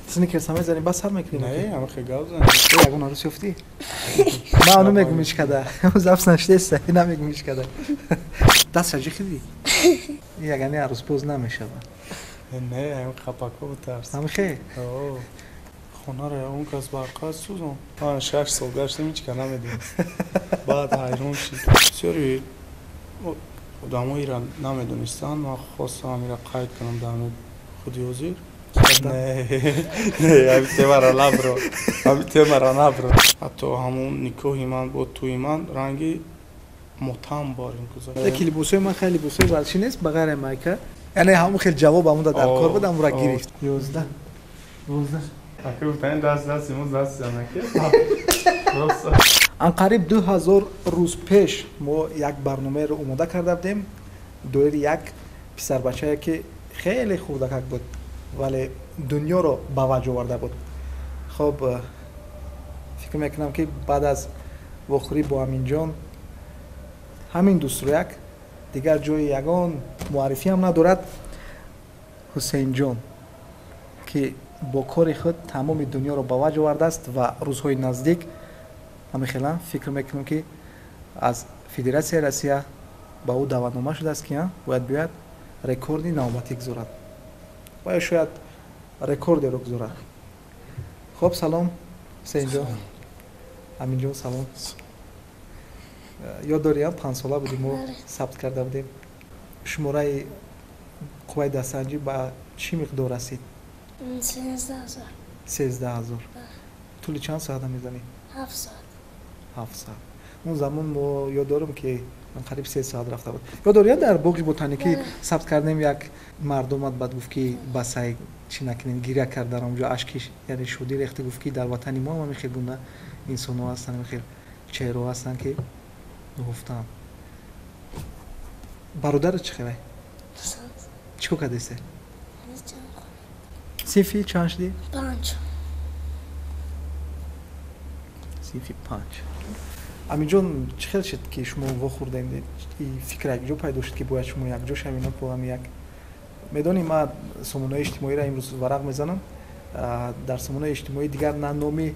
Сникерс мезанӣ, бас сар мекунӣ? Не, ҳамихе гап занӣ. Ягон арӯс ёфтӣ? Ман ону мегум ҳеч када. Запись нашудеста, намегум ҳеч када. Дастша ҷихидӣ? Ягани арӯсбоз намешавад. Не, ҳамин қапако битарс. Ҳамихе? Хонаро ягон кас барқаз сӯзон. Ман 6 сол гаштам, ҳеч ка намедонист. Баъд ҳайрон шид. Бисёри одамоира намедонистанд. Ман хостам ира қайд кунам дар худи ҳозир. Не, не, ҳамин темара набро, ҳамин темара набро. Ҳатто ҳамун никоҳи ман бо тӯи ман ранги мотам борин гузашт. Яки либосҳои ман хеле либосҳои варзишӣ нест, ба ғайри майка. Яъне ҳамун хел ҷавоб ҳамуда дар кор буд, ҳамура гирифт. 11, 12. Аки гуфтани даст дасти мо дасти занаки. Анқариб 2000 рӯз пеш мо як барномаеро омода карда будем доири як писарбачае, ки хеле хурдакак буд, вале дунёро ба ваҷ оварда буд. Хоб, фикр мекунам, ки баъд аз вохӯрӣ бо Аминҷон ҳамин дӯстрӯяк дигар ҷои ягон муаррифиам надорад. Ҳусейнҷон, ки бо кори худ тамоми дунёро ба ваҷ овардааст ва рӯзҳои наздик ҳамихела фикр мекунам, ки аз Федератсияи Россия ба ӯ даъватнома шудааст, ки бояд биёяд, рекорди навбатӣ гузорад ва ё шояд рекордеро гузорад. Хоб, салом, Ҳусейнҷон. Аминҷон, салом. Ёд дорӣ, 5-сола будем, мо сабт карда будем. Шумораи қувваи дастсанҷӣ ба чӣ миқдор расид? 13 000. 13 000. Тӯли чанд соата мезанӣ? 7 соат. 7 соат. Он замон мо ёд дорам, ки қариб 3 соат рафта буд. Ёд дорӣ, дар боғи ботаникӣ сабт кардем, як мард омад, баъд гуфт, ки басай чӣ накунем, гиря кард дар онҷо, ашки яъне шодӣ рехта, гуфт, ки дар ватани мо ҳам ҳамин хел гуна инсонҳо ҳастанд, ҳамин хел чеҳраҳо ҳастанд, ки гуфтам. Бародарат чӣ хелай? Чӣ кор кардааст? Синфи чанд шудӣ? 5. Синфи 5. Аминҷон, чӣ хел шуд, ки шумо вохӯрдем? Фикр якҷо пайдо шуд, ки бояд шумо якҷо шавем бо ҳами як? Медонӣ, ман сомонаҳои иҷтимоиро имрӯз варақ мезанам. Дар сомонаҳои иҷтимоӣ дигар на номи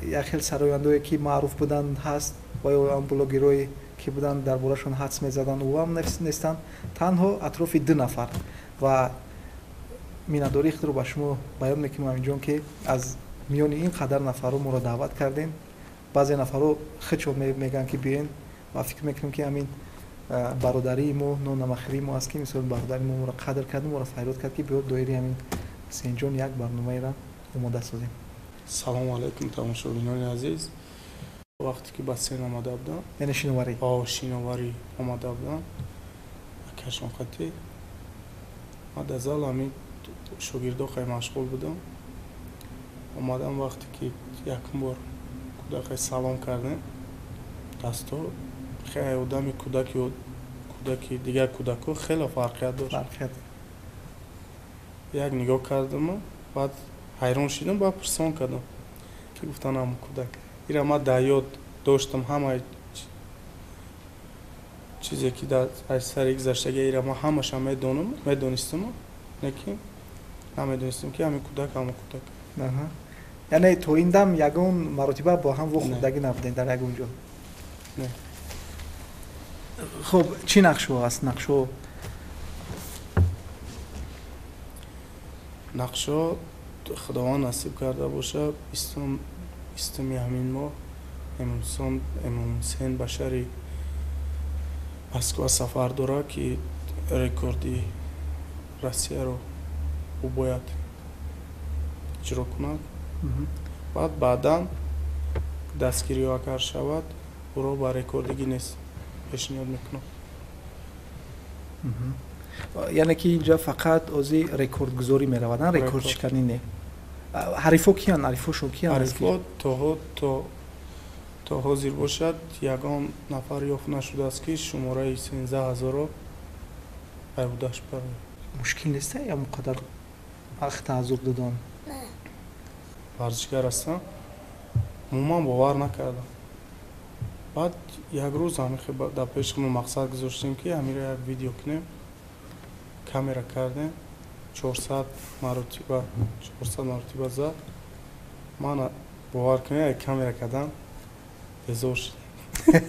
як хел сарояндое, ки маъруф буданд, ҳаст ва ё ам блогерое, ки буданд, дар борашон ҳадс мезаданд, ӯ ҳам нестанд. Танҳо атрофи ду нафар. Ва миннатдории худро ба шумо баён мекунам, Аминҷон, ки аз миёни ин қадар нафарҳо моро даъват кардем. Баъзе нафарҳо худшон мегӯянд, ки биёен, ва фикр мекунем, ки ҳамин бародарии мо, нонамахирии мо аст, ки мисол бародари мо моро қадр кард, моро фарёд кард, ки биё, доири ҳамин Ҳусейнҷон як барномаеро омода созем. Салому алайкум, тамошобинони азиз. Вақте ки бассейн омада будам, яъне шиноварӣ, шиноварӣ омада будам, кашонқатӣ ма дар зал ҳамин шогирдо хеле машғул будам. Омадам, вақте ки якум бор кӯдаке салом кардем, дасто хеле одами кӯдаки кӯдаки дигар кӯдакҳо хеле фарқият дошт. Фарқият. Як нигоҳ кардаму баъд ҳайрон шидам, баъд пурсон кардам, ки гуфтан ҳамон кӯдак. Ира ман дар ёд доштам, ҳамаи чизе, ки дар аз сари гузаштагӣ, ира ман ҳамаша медонам, медонистам, лекин намедонистам, ки ҳамин кӯдак ҳамон кӯдак. Яъне то ин дам ягон маротиба бо ҳам вохӯрдагӣ набудем дар ягон ҷо? Не. Хуб, чӣ нақшҳо аст, нақшҳо? Нақшҳо, Худованд насиб карда боша, 20-уми ҳамин моҳ Эмомҳусейн ба шаҳри Москва сафар дорад, ки рекорди Россияро ӯ бояд иҷро кунад. Баъд баъдан дастгириҳо агар шавад, ӯро ба рекорди Гиннес пешниҳод мекунам. Яъне ки инҷа фақат ози рекордгузорӣ меравад, рекордшиканӣ не? Ҳарифо киянд, ҳарифошон киянд? Ҳарифо то ҳозир бошад, ягон нафар ёфт нашудааст, ки шумораи 13 000-ро айбудаш барояд. Мушкил нест ям қадар ахта азоб додан? Варзишгар ҳастам, умуман бовар накардам. Баъд як рӯз ҳамихе дар пеши мо мақсад гузоштем, ки ҳамиро як видео кунем. Камера кардем, 400 маротиба, 400 маротиба зад. Ман бовар кунед, як камера кардам, безор шудем.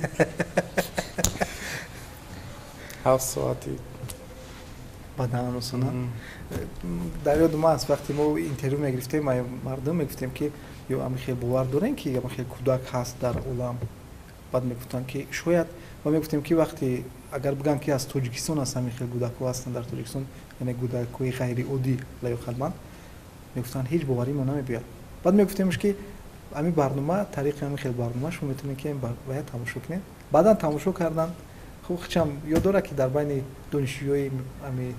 7 соати бадан осона. Дар ёдум аст, вақте мо интервю мегирифтем, мардум мегуфтем, ки ё ами хел бовар дорем, ки ами хел кӯдак ҳаст дар олам. Баъд мегуфтанд, ки шояд, ва мегуфтем, ки вақте агар бигӯянд, ки аз Тоҷикистон аст, ҳамин хел кӯдакҳо ҳастанд дар Тоҷикистон, яъне кӯдакҳои ғайриоддӣ, лаёқатманд, мегуфтанд, ҳеҷ боварӣ мо намебиёяд. Баъд мегуфтемш, ки ҳамин барнома, тариқи ҳамин хел барнома шумо метавонед, ки бояд тамошо кунед. Баъдан тамошо карданд. Хуб, хичам ёд дорад, ки дар байни донишҷӯёи ҳами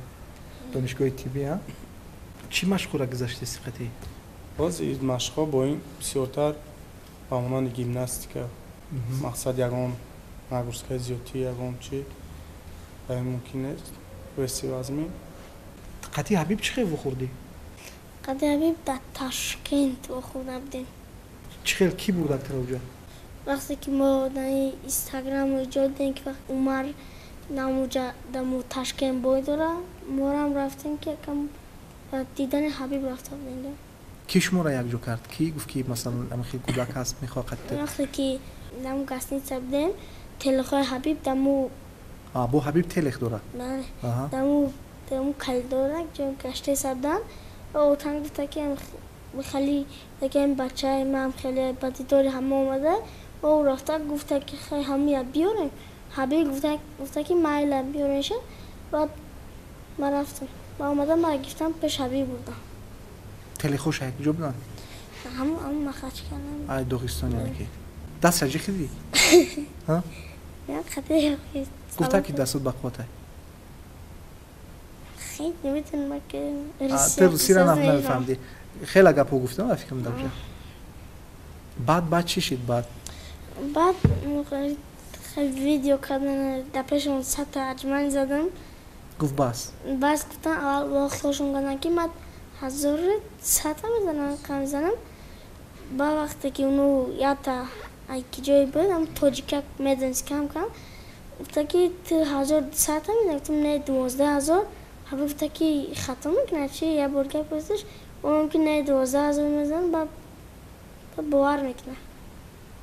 донишгоҳи тиббӣ чӣ машқҳоро гузашти сиқатӣ? Боз машқҳо бо ин бисёртар ба монанди гимнастика, мақсад ягон нагрузкаи зиёдтӣ, ягон чи ба ин мумкин нест, веси вазмин. Қатъи Ҳабиб чӣ хел вохӯрдӣ? Қатъи Ҳабиб дар Ташкент вохӯрда будем. Чӣ хел, кӣ бурдак тара уҷа? Вақте ки мо дар Инстаграм иҷод дидем, ки вақт Умар намуҷа даму Ташкент бой дора, морам рафтем, ки якам ба дидани Ҳабиб рафта будем. Кӣ шуморо якҷо кард? Кӣ гуфт, ки масалан ами хел кӯдак ҳаст, мехоҳад қатъи? Вақте ки даму гостиница будем, телехои Ҳабиб даму Бо Ҳабиб телех дорад? Бале. Даму коридора ҷо гаштеса буданд. Отан гуфта, ки хеле ин бачаи ман хеле ба дидори ҳама омада. О рафта гуфта, ки хай ҳамия биёрем. Ҳабиб гуфта, ки майла, биёренша. Баъд ман рафтам. Ба омадам, мара гирифтам, пеш Ҳабиб бурдам. Телехоша якҷо буданд? Ҳам Махачкала. Ай Доғистон, яъне ки дастша ҷихидӣ? Гуфта, ки дастот ба қувватай? Хеле наметонам, ки Ту русиро намефаҳмидӣ. Хеле гапҳо гуфтам, ба фикрам, дар ҷа. Баъд чӣ шид баъд? Баъд видео кардан, дар пешон сата аҷман задам. Гуфт бас? Бас гуфтан. Аввал хиёлшон карданд, ки ман 1100-та мезанам, кам мезанам. Ба вақте ки уну ята ки ҷое буд, ам тоҷикак медонист кам кам, гуфта, ки ту 1200-та мезанӣ. Гуфтам, не, 12 000. Ҳабиб гуфта, ки хато мекунад чи, як бор гап пурсиш, ки не, 12 000 мезанам, баъд бовар мекунад.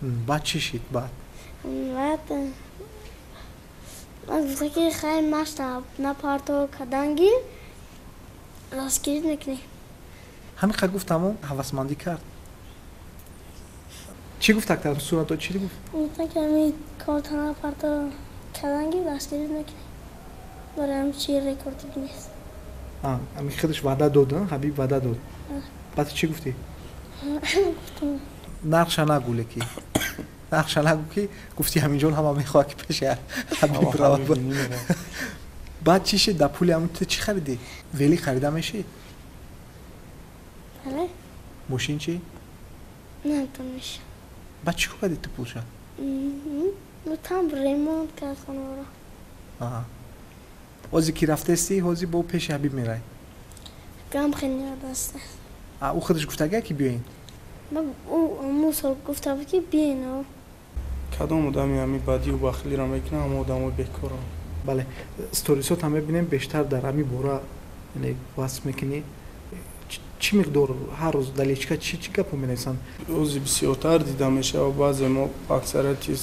Баъд чӣ шид баъд? Баъд гуфта, ки хай, машта напарто, каданги ростгирӣ мекунӣ. Ҳамин қад гуфт, тамом, ҳавасмандӣ кард. Чӣ гуфт актар, сурато чӣ гуфт? Гуфта, ки ҳами корта напарто, каданги дастгирӣ мекунӣ, барои ҳам чи рекорди нест. Ами худаш ваъда дод, Ҳабиб ваъда дод. Баъд чӣ гуфтӣ? Гуфтам Нархша нагӯ, леки нархша нагӯ, ки гуфти ҳаминҷон ҳама мехоҳад, ки пеши Ҳабиб равад. Баъд чӣ шид? Дар пули ҳамин ту чӣ харидӣ? Велик харида мешид? Бале. Мошин чӣ? Наметониш. Баъд чӣ кор кардӣ ту пулша? Там ремонт кард хонаро. Ҳозир ки рафтаистӣ, ҳозир бо пеши Ҳабиб мерай? Гам хеле ниёдаста. Ӯ худаш гуфтага, ки биёин? Ӯ сол гуфта буд, ки биёин. Кадом одами ҳами бадию бахилиро мекунад, ҳама одамои бекорам. Бале, сторисот ҳам мебинем, бештар дар ҳамин бора, яъне васф мекунӣ. Чӣ миқдор ҳар рӯз дар личка чӣ гапҳо менависанд? Рӯзи бисёртар дида мешавад, баъзе мо аксарияти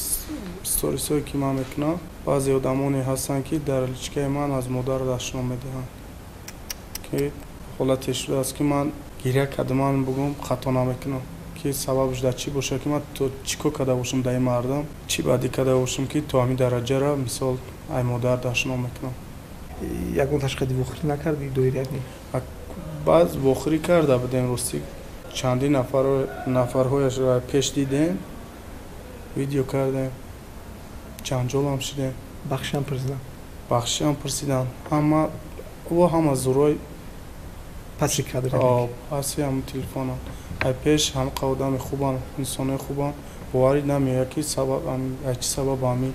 сторисҳое, ки ман мекунам, баъзе одамоне ҳастанд, ки дар личкаи ман аз модар дашном медиҳанд, ки ҳолате шудааст, ки ман гиря кардам, ман бугум хато намекунам, ки сабабш дар чӣ бошад, ки ман то чӣ кор карда бошам дар ин мардам, чӣ бадӣ карда бошам, ки то ҳамин дараҷара, мисол, ай модар дашном мекунам. Ягон ташқади вохӯрӣ накардӣ доир, яъне? Баъз вохӯрӣ карда будем, ростӣ, чандин нафарҳояшро пеш дидем, видео кардем, ҷанҷолам шудем. Бахшиам пурсидам? Бахшиам пурсидам, ҳама о ҳама зӯрой. Паси кадр. Паси ҳам телефонам, ай пеш ҳамқа одами хубан, инсонои хубан, боварӣ намеояд, ки сабаб ай чӣ сабаб ҳами.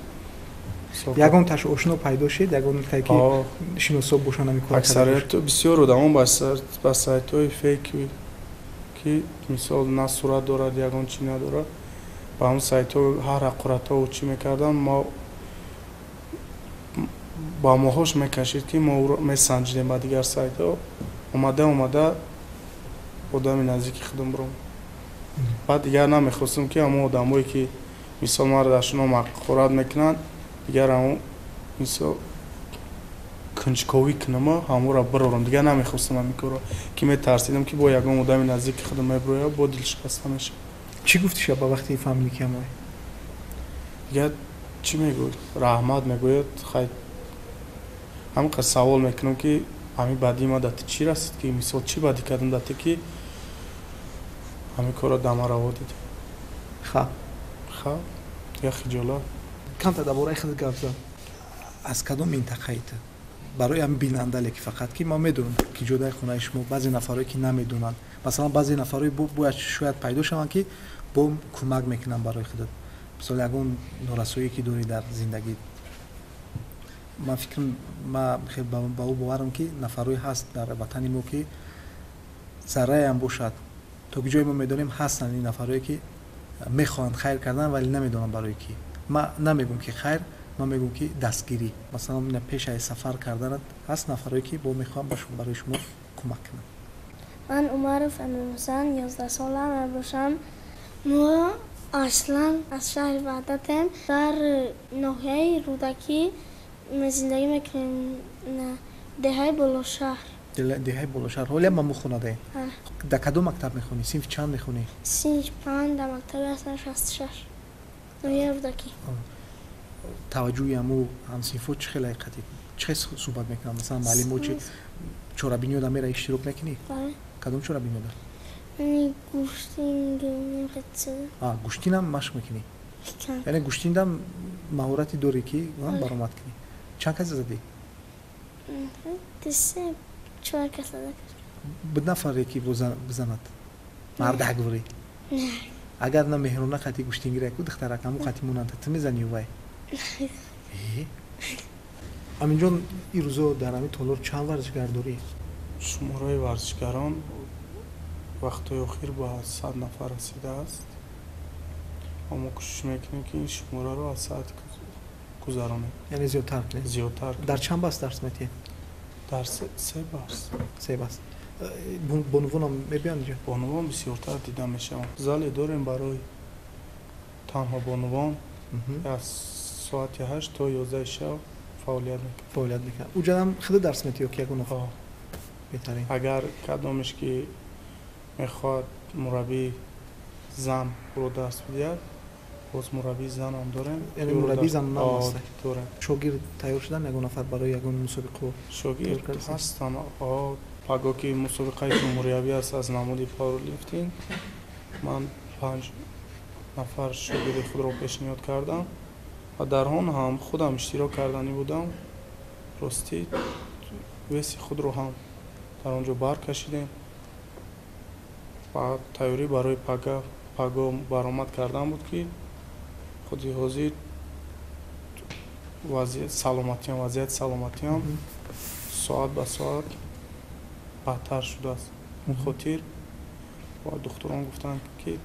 Ягон таш ошно пайдо шид, ягон тай, ки шиносо бошанд, ҳамин кор? Аксарият бисёр одамон ба сайтҳои фейк, ки мисол на сурат дорад, ягон чӣ надорад, ба ҳамн сайтҳо ҳар ҳақоратҳо чӣ мекарданд, мо ба моҳош мекашид, ки мо ӯро месанҷидем ба дигар сайтҳо. Омада одами наздики худам биром. Баъд дигар намехостам, ки ҳамон одамое, ки мисол маро дар шуно ҳақорат мекунанд, дигар ҳамон мисол кунҷковӣ кунама, ҳамонро бирорам. Дигар намехостам ҳамин корро, ки метарсидам, ки бо ягон одами наздики худам мебирояд, бо дилшикаста мешавам. Чӣ гуфти шаба вақте фаҳмидӣ, ки ҳамое? Дигар чӣ мегӯяд? Раҳмат мегӯяд. Хай, ҳамин қадр савол мекунам, ки ҳамин бадии ма дар ту чӣ расид, ки мисол чӣ бадӣ кардам дар ту, ки ҳамин корро дар ман раво дидӣ? Ха. Ха, дигар хиҷолат. Камтар дар бораи худат гап зан. Аз кадом минтақаи ту? Барои ҳамин бинандале, ки фақат ки ман медонам, ки ҷодаи хонаи шумо, баъзе нафарое, ки намедонанд, масалан, баъзе нафарое бояд шояд пайдо шаванд, ки бо кӯмак мекунанд барои худат. Мисол, ягон норасоие, ки дорӣ дар зиндагӣ, ман фикр ма хел ба ӯ боварам, ки нафарое ҳаст дар ватани мо, ки зарраеам бошад, то ки ҷое мо медонем, ҳастанд ин нафарое, ки мехоҳанд хайр кардан, вале намедонанд барои кӣ. Ман намегӯм, ки хайр, ман мегӯм, ки дастгирӣ. Масалан, ина пеш аз сафар карданат ҳаст нафарое, ки бо мехоҳанд барои шумо кӯмак кунанд. Ман Умаров Амирҳусайн, 11 сола мебошам. Мо аслан аз шаҳри Ваҳдатем, дар ноҳияи Рӯдакӣ зиндагӣ мекунем, деҳаи Болошаҳр. Деҳаи Болошаҳр. Ҳолиам ма мухонадаем? Дар кадом мактаб мехонӣ? Синфи чанд мехонӣ? Синфи 5, дар мактаби 866, ноҳияи Рӯдакӣ. Таваҷҷӯҳи ҳаму ҳамсинфҳо чӣ хел ҳақиқатӣ? Чӣ хел суҳбат мекунанд? Масалан, муаллимо чи чорабиниёда мера иштирок мекунӣ? Бале. Кадом чорабиниёда? Гӯштин. Гӯштинам машқ мекунӣ? Яъне гӯштиндам маҳорате дорӣ, ки баромад кунӣ? Чанд каса задӣ? Се, чор каса зада. Буд нафаре, ки бизанад? Мардак бурӣ? Агар на меҳрона қати гӯштингира ку духтарак ҳаму қати монанда, ту мезанӣ вай? Аминҷон, ин рӯзо дар ҳамин толор чанд варзишгар дорӣ? Шумораи варзишгарон вақтҳои охир ба 100 нафар расидааст ва мо кӯшиш мекунем, ки ин шумораро аз 100 гузаронем. Яъне зиёдтар кунем? Зиёдтар. Дар чанд баст дарс медиҳед? Дар се баст. Се баст. Бонувонам мебиёнд инҷо? Бонувон бисёртар дида мешаванд. Зале дорем барои танҳо бонувон, аз соати 8 то 11 шаб фаъолият мекунад. Фаъолият мекунад. Уҷадам худ дарс медиҳӣ ё ки ягон нафар? Беҳтарин. Агар кадомеш ки мехоҳад мураббии зан ӯро дарс бидиҳад, боз мураббии занам дорем. Яъне мураббии занонам ҳаст? Дорем. Шогирд тайёр шудан ягон нафар барои ягон мусобиқо? Шогирд ҳастанд. Паго ки мусобиқаи ҷумҳуриявӣ аст аз намуди пауэрлифтинг, ман 5 нафар шогирди худро пешниҳод кардам ва дар он ҳам худам иштирок карданӣ будам. Ростӣ, веси худро ҳам дар он ҷо баркашидем ва тайёрӣ барои паго баромад кардан буд, ки худи ҳозир вазъияти саломатиам соат ба соат бадтар шудааст. Хотир ва духтурон гуфтанд, ки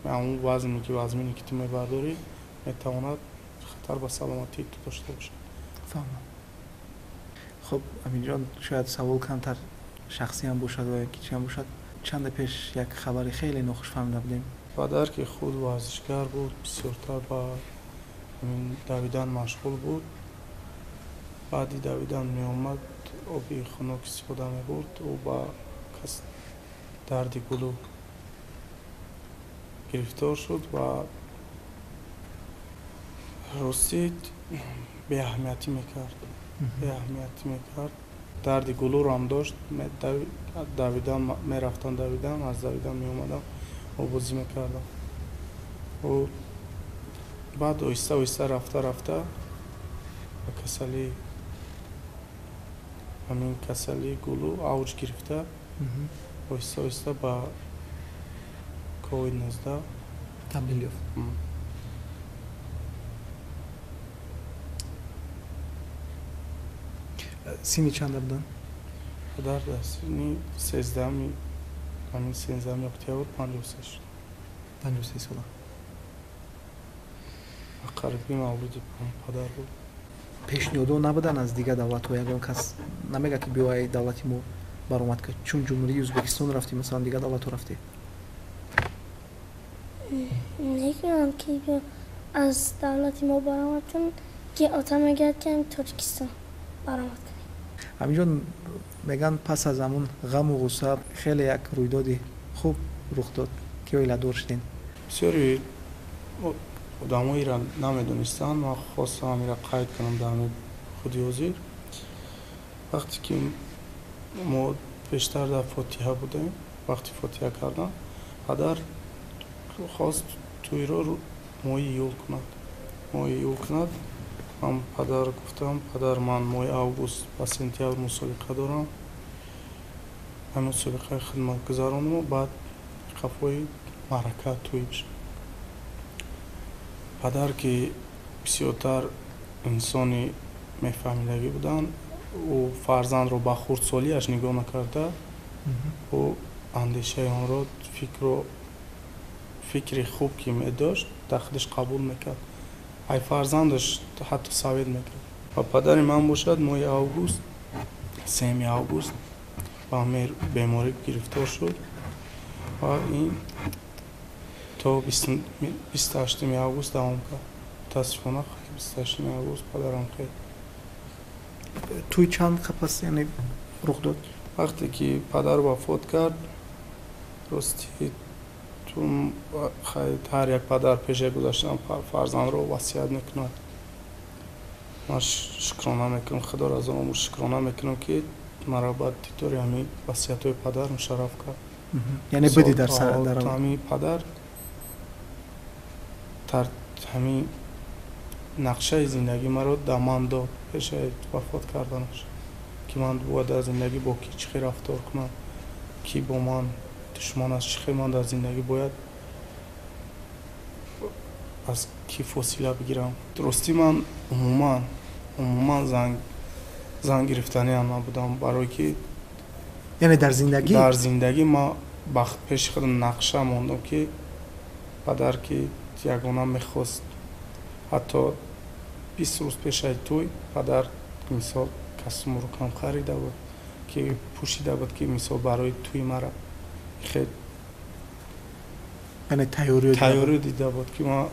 ҳамон вазне, ки вазмине, ки ту мебардорӣ, метавонад хатар ба саломатии ту дошта бошад. Фаҳмам. Хуб, Аминҷон, шояд савол камтар шахсиам бошад ва ки чиам бошад. Чанде пеш як хабари хеле нохуш фаҳмида будем. Падар, ки худ варзишгар буд, бисёртар ба ҳамин давидан машғул буд. Баъди давидан меомад, оби хунук истифода мебурд. Ӯ ба кас дарди гулӯ гирифтор шуд ва ростӣ беаҳамиятӣ мекард. Беаҳамиятӣ мекард. Дарди гулӯрам дошт, давидан мерафтам, давидан, аз давидан меомадам, обозӣ мекардам. Ӯ баъд оҳиста оҳиста рафта рафта ба касалӣ, ҳамин касалии гулӯ авҷ гирифта, оҳиста оҳиста ба ковид-19 табдил ёфт. Синни чанда буданд? Падар дар синни 13-уми, ҳамин 13 октябр 53 шуд. 53 сола. Ба қариби мавлуди падар буд. Пешниҳодҳо набуданд аз дигар давлатҳо? Ягон кас намегӯяд, ки биё, ай давлати мо Баромад кард? Чун Ҷумҳурии Ӯзбекистон рафтӣ, масалан, дигар давлатҳо рафтӣ? Мегӯям, ки аз давлати мо баромад кун, ки ота мегӯяд, ки Тоҷикистон баромад кунем. Ҳаминҷо мегӯянд, пас аз ҳамун ғаму ғусса хеле як рӯйдоди хуб рух дод, ки оиладор шудем. Бисёри одамо ира намедонистанд. Ман хостам ира қайд кунам дар ҳамин худи ҳозир. Вақте ки мо бештар дар фотиҳа будем, вақти фотиҳа кардан, падар хост тӯйро моҳи июл кунад. Моҳи июл кунад. Ман падар гуфтам: падар, ман моҳи август ба сентябр мусобиқа дорам, ҳамин мусобиқаи хидмат гузаронаму баъд қафои маърака тӯй бишавад. Падар, ки бисёртар инсони мефаҳмидагӣ буданд, ӯ фарзандро ба хурдсолиаш нигоҳ накарда, ӯ андешаи онро, фикрро, фикри хуб ки медошт, дар худаш қабул мекард, ай фарзандаш ҳатто совет мекард. Ва падари ман бошад, моҳи август, 3 август ба беморӣ гирифтор шуд ва ин то 28 август давом кард. Мутаассифона, 28 август падарам хел. Тӯй чанд қапас, яъне, рух дод? Вақте ки падар вафот кард, рости, ҳар як падар пеши гузаштан фарзандро васият мекунад. Ман шукрона мекунам худоро, аз он шукрона мекунам, ки маро ба дидори ҳамин васиятҳои падар мушарраф кард. Яъне бидӣ дар ҳамин падар ҳамин нақшаи зиндагӣ маро дар ман дод пеши вафот карданаш, ки ман бояд дар зиндагӣ бо ки чӣ хел рафтор кунам, ки бо ман душман аст, чӣ хел ман дар зиндагӣ бояд аз ки фосила бигирам. Ростӣ, ман умуман зан гирифтаниам набудам, барое ки Яъне дар зиндагӣ? Дар зиндагӣ ман ба пеши худам нақша мондам, ки падар ки ягона мехост, ҳатто 20 рӯз пешаи тӯй падар, мисол, костюму рукам харида буд, ки пӯшида буд, ки, мисол, барои тӯи мара хел Яъне тайёрӣ дида буд, ки ман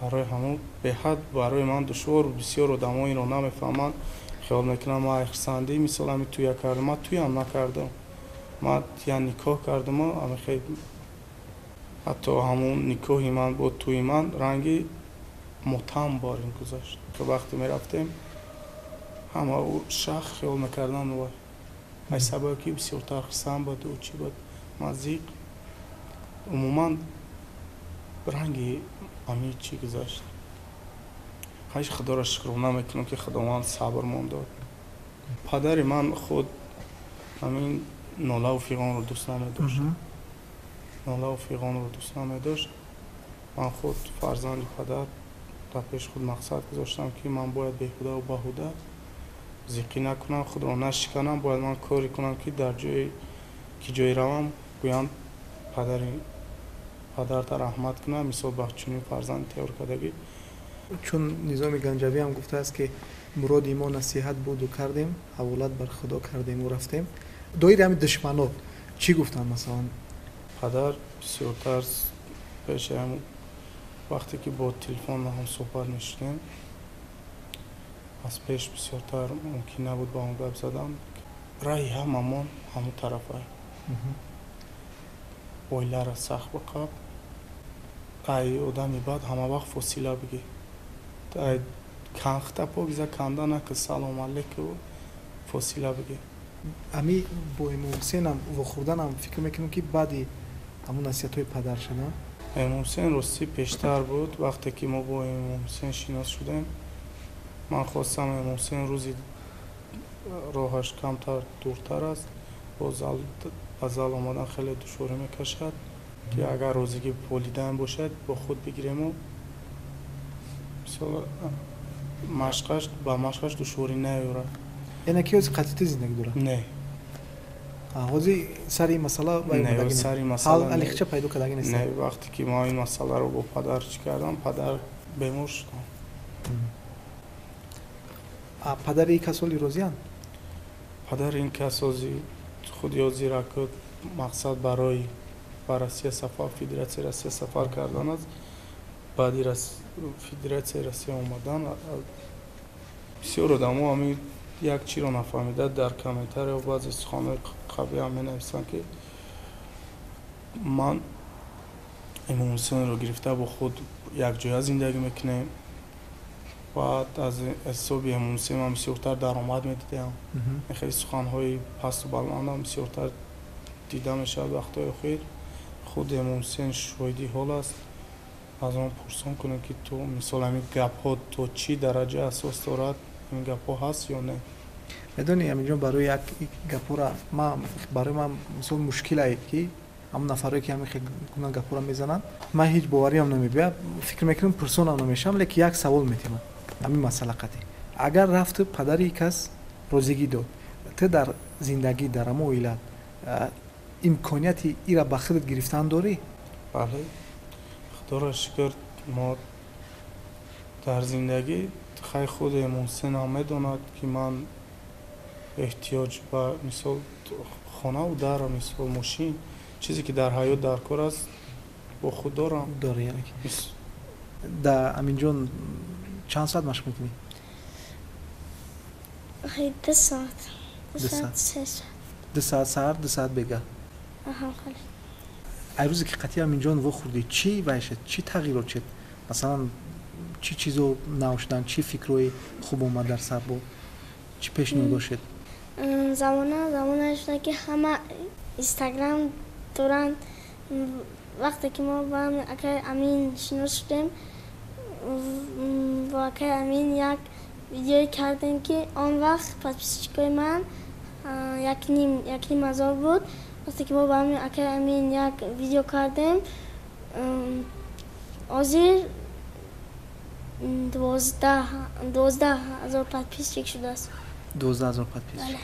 барои ҳамон беҳад барои ман душвор. Бисёр одамо инро намефаҳманд, хиёл мекунанд ман хурсандӣ, мисол, ҳамин тӯя кардам. Ман тӯям накардам, ман я никоҳ кардаму ҳамин. Ҳатто ҳамун никоҳи ман бо тӯи ман ранги мотам борин гузашт. Вақте мерафтем, ҳама шах хиёл мекарданд вай ай сабабе ки бисёртар хурсанд буд, ӯ чӣ буд, ман зиқ, умуман ранги ҳамин чӣ гузашт. Ҳаш худоро шукрона мекунам, ки Худованд сабрмон дод. Падари ман худ ҳамин нолаву фиғонро дӯст намедошт, нолаву фиғонро дӯст намедошт. Ман худ, фарзанди падар, дар пеши худ мақсад гузоштам, ки ман бояд беҳудаву баҳуда зиқӣ накунам, худро нашиканам. Бояд ман коре кунам, ки дар ҷое ки ҷое равам, гӯянд: падари падарта раҳмат кунам, мисол, ба чунин фарзанд тайёр кардагӣ. Чун Низоми Ганҷавиам гуфтааст, ки муроди мо насиҳат буду кардем, ҳаволат бар Худо кардему рафтем. Доири ҳамин душманот чӣ гуфтанд, масалан? Падар бисёртар пеши вақте ки бо телефон ҳам суҳбат мешудем, аз пеш бисёртар мумкин набуд ба он гап задан. Раҳи ҳамамон ҳамон тарафа: оиларо сахт биқаб, ай одами бад ҳама вақт фосила бигир, ай канхта покиза канда нака, салом алейку, фосила бигир. Ами бо Имом Ҳусейнам вохӯрданам, фикр мекунам, ки баъди ҳамун насиҳатҳои падар шуда. Имом Ҳусейн, ростӣ, пештар буд. Вақте ки мо бо Имом Ҳусейн шинос шудем, ман хостам Имом Ҳусейн рӯзи роҳаш камтар дуртар аст, бо ба зал омадан хеле душворӣ мекашад, ки агар розигӣ волидайн бошад, бо худ бигирему, мисол, машқаш ба машқаш душворӣ наёрад. Яъне ки ҳозир қатъити зиндагӣ дорад? Не. Ҳозир сари ин масъала? Не, сари масъала. Алиқча пайдо кардаги нест? Не, вақте ки ман ин масъаларо бо падар чӣ кардам, падар бемор шудам. Падари ин кас ҳоли розиянд? Падари ин кас ҳози Худ ёзира ки мақсад барои ба Россия сафар, Федератсияи Россия сафар кардан аст. Баъди Федератсияи Россия омадан бисёр одамо ҳамин як чиро нафаҳмида дар комментария баъзе суханҳои қабиҳам менависанд, ки ман Имомҳусейнро гирифта бо худ якҷоя зиндагӣ мекунем. Баъд аз ҳисоби Имомҳусейн ман бисёртар даромад медидам. Хеле суханҳои пасту баландам бисёртар дида мешавад вақтҳои охир. Худ Имомҳусейн шоҳиди ҳол аст. Аз он пурсон кунем, ки ту мисол ҳамин гапҳо то чӣ дараҷа асос дорад, ҳамин гапҳо ҳаст ё не. Медонӣ, Аминҷон, барои як гапҳоро барои ман мисол мушкилае, ки ҳамон нафарое ки ҳамин гуна гапҳоро мезананд, ман ҳеҷ бовариам намебиёд, фикр мекунам пурсонам намешавам, лекин як савол метиҳам ҳамин масъала қатъӣ. Агар рафту падари кас розигӣ дод, ту дар зиндагӣ, дар ҳамон оилат имконияти ира ба худат гирифтан дорӣ? Бале, худоро шукр, мо дар зиндагӣ хай худ Имомҳусейн ҳам медонад, ки ман эҳтиёҷ ба мисол хонаву дар, мисол мошин, чизе ки дар ҳаёт дар кор аст, бо худ дорам. Дорӣ, яъне ки да Аминҷон чанд соат машқ мекунӣ? 2 соат. 2 соат, 3 соат. 2 соат саҳар, 2 соат бега. Аҳа, хеле. Ай рӯзе ки қатъи Аминҷон вохӯрдӣ, чӣ вай шуд? Чӣ тағйирот шуд? Масалан, чӣ чизо нав шуданд, чӣ фикрҳои хуб омад дар сар бо? Чӣ пешниҳодо шуд? Замона шуда, ки ҳама Инстаграм доранд. Вақте ки мо бо акай Амин шинос шудем, бо акай Амин як видеое кардем, ки он вақт подписчикои ман 1,5 ҳазор буд. Вақте ки мо бо акай Амин як видео кардем, ҳозир 12 000 подписчик шудааст. 12 000 подписчик.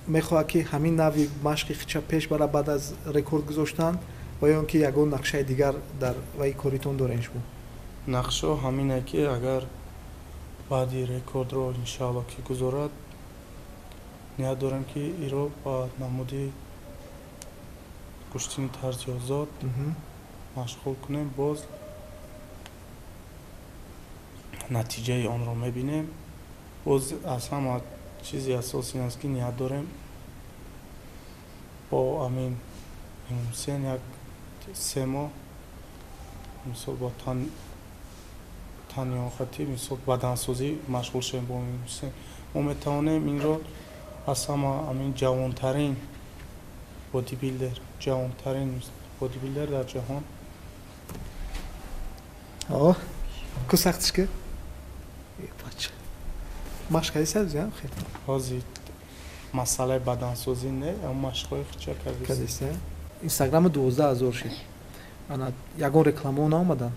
Мехоҳад, ки ҳамин нави машқи хича пеш бара баъд аз рекорд гузоштан ва ё он ки ягон нақшаи дигар дар ваи коритон дорен шумо? Нақшао ҳамине, ки агар баъди рекордро иншаалло ки гузорад, ният дорем, ки иро ба намуди гӯштини тарзи озод машғул кунем. Боз натиҷаи онро мебинем. Боз аз ҳама чизи асос ин аст, ки ният дорем бо Амин Имомҳусейн як 3 моҳ мисол бо танёнхатӣ, мисол бадансозӣ машғул шавем бо Имомҳусейн. Мо метавонем инро аз ҳама амин ҷавонтарин бодибилдер, ҷавонтарин бодибилдер дар ҷаҳон. О, ку сахтиш ки? Бача. Машқ кардӣ сабзи, хел? Ҳозир масъалаи бадансозӣ не, аммо машқҳои хича кардист. Кардист, Инстаграма 12 000 шид. Ана ягон рекламао наомадан?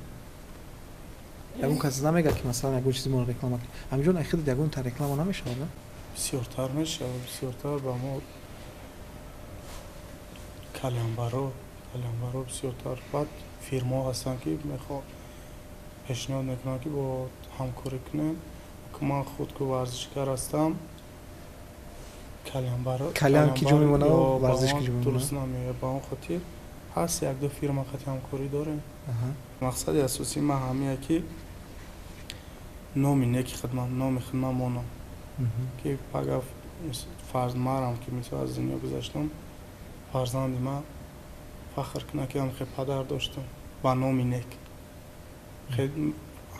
Ягон кас намегӯяд, ки масалан ягон чизи моро реклама кунед? Ҳаминҷон, ай худат ягон та реклама намешавад, на? Бисёртар мешавад, бисёртар ба мо кальянбаро бисёртар. Баъд фирмаҳо ҳастанд, ки мехоҳ пешниҳод мекунанд, ки бо ҳамкорӣ кунем. Ман худ ку варзишгар ҳастам, кальянбаро Кальян ки ҷо мемонад, варзиш ки ҷо мемонад? Дуруст намеояд. Ба он хотир ҳаст, якду фирма қати ҳамкорӣ дорем. Мақсади асосии ман ҳамия, ки номи неки хидмат, номи хидмат монам, ки пага фарз марам, ки мисол аз дунё гузаштам, фарзанди ман фахр кунад, ки ҳам хел падар доштам ба номи нек.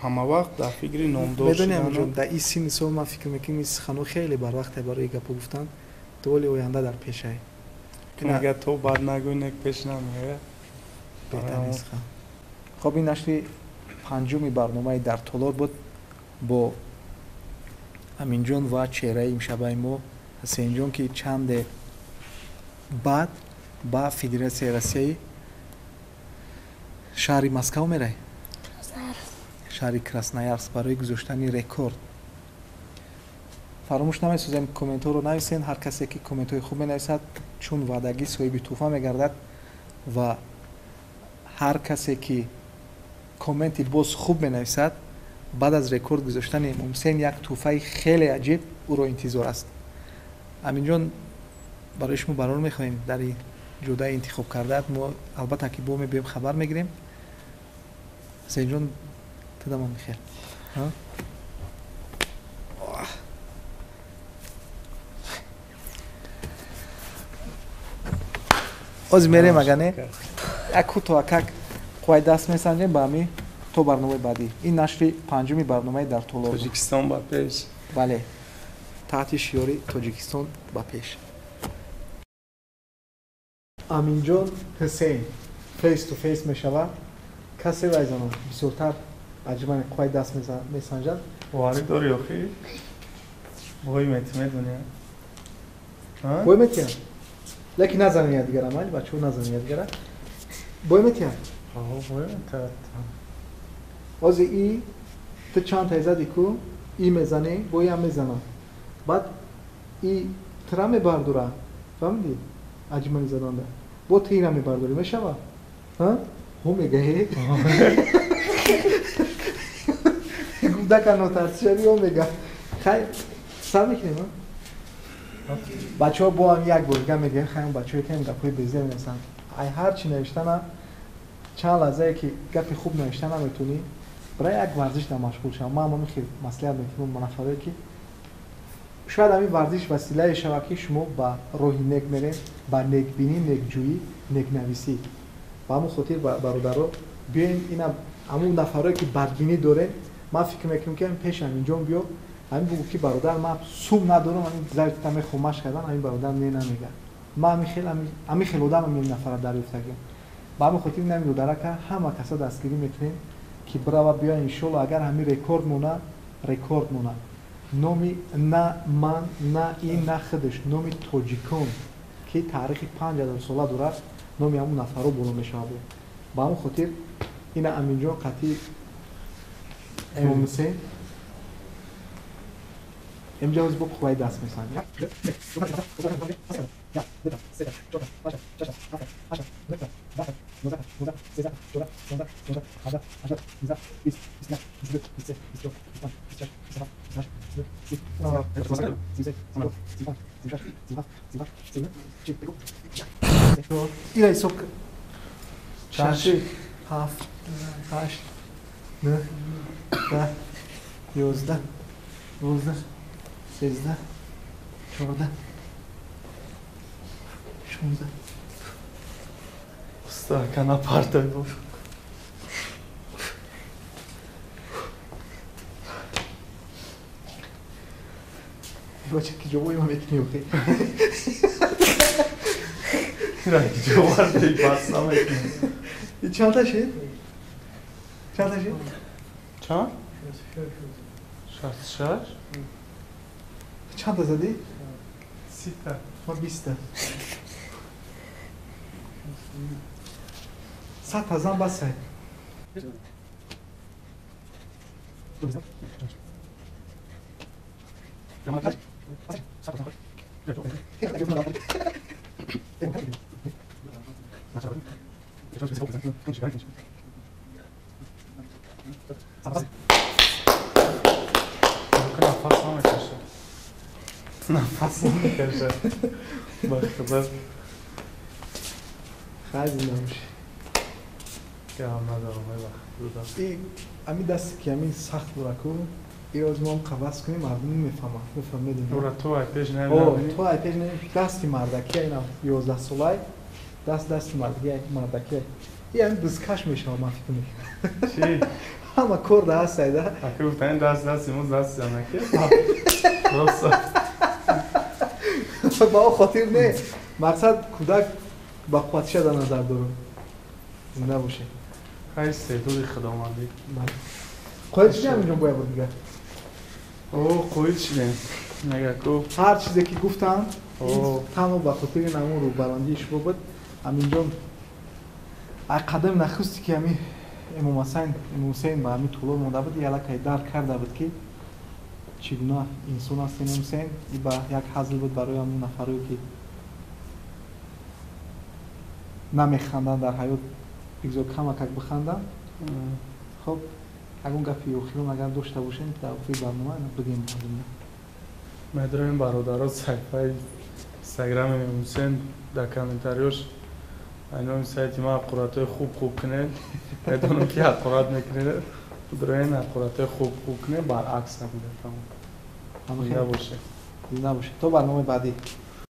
Ҳама вақт дар фикри номдор. Медонӣ, Аминҷон, дар ин синни сол ман фикр мекунам, ин суханҳо хеле барвақте барои гапо гуфтан. Ту ҳоли оянда дар пешае. Мега, то бад нагӯй, нек пеш намеояд. Беҳтарин сухан. Хоб, ин нашри панҷуми барномаи «Дар толор» буд бо Аминҷон ва чеҳраи имшабаи мо Ҳусейнҷон, ки чанде баъд ба Федератсияи Россияи шаҳри Москав мерай, шаҳри Красноярск, барои гузоштани рекорд. Фаромӯш намесозем, комментҳоро нависен. Ҳар касе ки комментҳои хуб менависад, чун ваъдагӣ соҳиби тӯҳфа мегардад ва ҳар касе ки комменти боз хуб менависад, баъд аз рекорд гузоштани Имомҳусейн як тӯҳфаи хеле аҷиб ӯро интизор аст. Аминҷон. Барои шумо барор мехоҳем дар ин ҷодаи интихоб кардаат. Мо албатта ки бо мебиёем, хабар мегирем. Ҳусейнҷон, тадамон бихел. Ози мерем, ага не? Як кӯтоҳ акак қувваи даст месанҷем ба ҳами то барномаи баъдӣ. Ин нашри панҷуми барномаи дар толор. Тоҷикистон ба пеш. Бале, таҳти шиёри Тоҷикистон ба пеш. Аминҷон Ҳусейн face to face мешавад. Касе вайзанон бисёртар аҷибани қувваи даст месанҷад. Боварӣ дорӣ охи? Бой мети, медонӣ? Бой метиҳам, лекин назанем якдигара, майли бачаҳо, назанем якдигара. Бой метиҳам? Бой метиҳад. Ози и ту чанд тай зади ку, и мезанӣ, бо иам мезанам. Баъд и тира мебардора, фаҳмидӣ? Аҷмани заданда. Бо ту ира мебардорӣ, мешава? Ҳу мега, гуфдака нотарсишави, ҳо мега. Хай, сар мекунем, бачаҳо бо ҳам як бор дига мегӯем. Хай, бачаҳое ки гапҳои безеб менависанд, ай ҳар чӣ навиштана, чанд лаҳзае ки гапи хуб навишта наметонӣ, барои як варзиш да машғул шавам. Ман ҳам хел маслиҳат метиҳам ба нафарое ки шояд ҳамин варзиш василае шавад, ки шумо ба роҳи нек мерем, ба некбинӣ, некҷӯӣ, некнависӣ. Ба ҳамон хотир, бародаро, биёем ина ҳамун нафарое ки бадбинӣ дорем, ман фикр мекунам, ки ҳамин пеш ҳаминҷон биё, ҳамин бугӯ, ки бародар, ман сум надорам, ҳамин завитата мехоҳам машқ кардан, ҳамин бародар не намега. Ман ҳамин хел одам ҳамин нафара дарёфтагиам. Ба ҳамин хотир ин додарака ҳама каса дастгирӣ мекунем, ки бирава, биё, иншолло, агар ҳамин рекорд мона, рекорд мона. Номи на ман, на ин, на худаш, номи тоҷикон, ки таърихи 5000 сола дорад, номи ҳамун нафаро боло мешавад. Ба ҳамон хотир ина Аминҷон қатъи Эмом Ҳусейн имҷа ҳоз бо қувваи даст месанҷад. Ира ҳисоб: шаш, ҳафт, ҳашт, нӯҳ, 10, 11, 12, 13, 14, 16. Уста, кана партой буд. Бача, ки ҷавоби ма метунӣ охи? Ира ки ҷавоб бас намекунӣ. Чанд та шид? Чанд та шид? Чанд? 66. Чанд та задӣ? 30 та. Ма 20 та. 100 та зан басай. Нафас намекашад. Нафас намекашад. Ба худо. Хай, зинда бошӣ. Гап надорам, ба худо. Ами дасте ки ҳамин сахт дора ку, ироз мо қаваз кунем, мардум мефаҳмад, мефаҳмедем. Ура ту ай пеш намедонӣ. Ту ай пеш намедонӣ. Дасти мардакия ина 11 солай, даст дасти мардакия, мардакия. И ҳамин бизкаш мешавад, ман фикр мекунам. Чӣ? Ҳама кор да ҳаст айда. Аки гуфтани даст дасти мо дасти занаки. Рост. Ба он хотир не. Мақсад кӯдак ба қувватиша дар назар дорам. Зинда бошед. Хай, истеъдоди худомандӣ. Қоил шудем инҷо бояд буд дигар. О, қоил шудем. Мега ку ҳар чизе ки гуфтам, танҳо ба хотири ҳамон рӯбарандии шумо буд. Ҳаминҷон ай қадами нахусте ки ҳамин Эмом Ҳасан, Эмом Ҳусейн ба ҳамин толор монда буд, ялакай дарк карда буд, ки чӣ гуна инсон аст Эмом Ҳусейн. И ба як ҳазл буд барои ҳамон нафарое, ки намеханданд дар ҳаёт, бигзор камакак биханданд. Хоб, ягон гапи охирон агар дошта бошем, дар охири барнома бигем мардумда. Медонем, бародаро, саҳифаи Инстаграми Ҳусен дар комментариёш айноми сайти ман ҳақоратҳои хуб хуб кунед. Медонам, ки ҳақорат мекунед, дроен ҳақоратҳои хуб хуб кунед, баръакс набуда. Тамом, зинда бошед. Зинда бошед, то барномаи баъдӣ.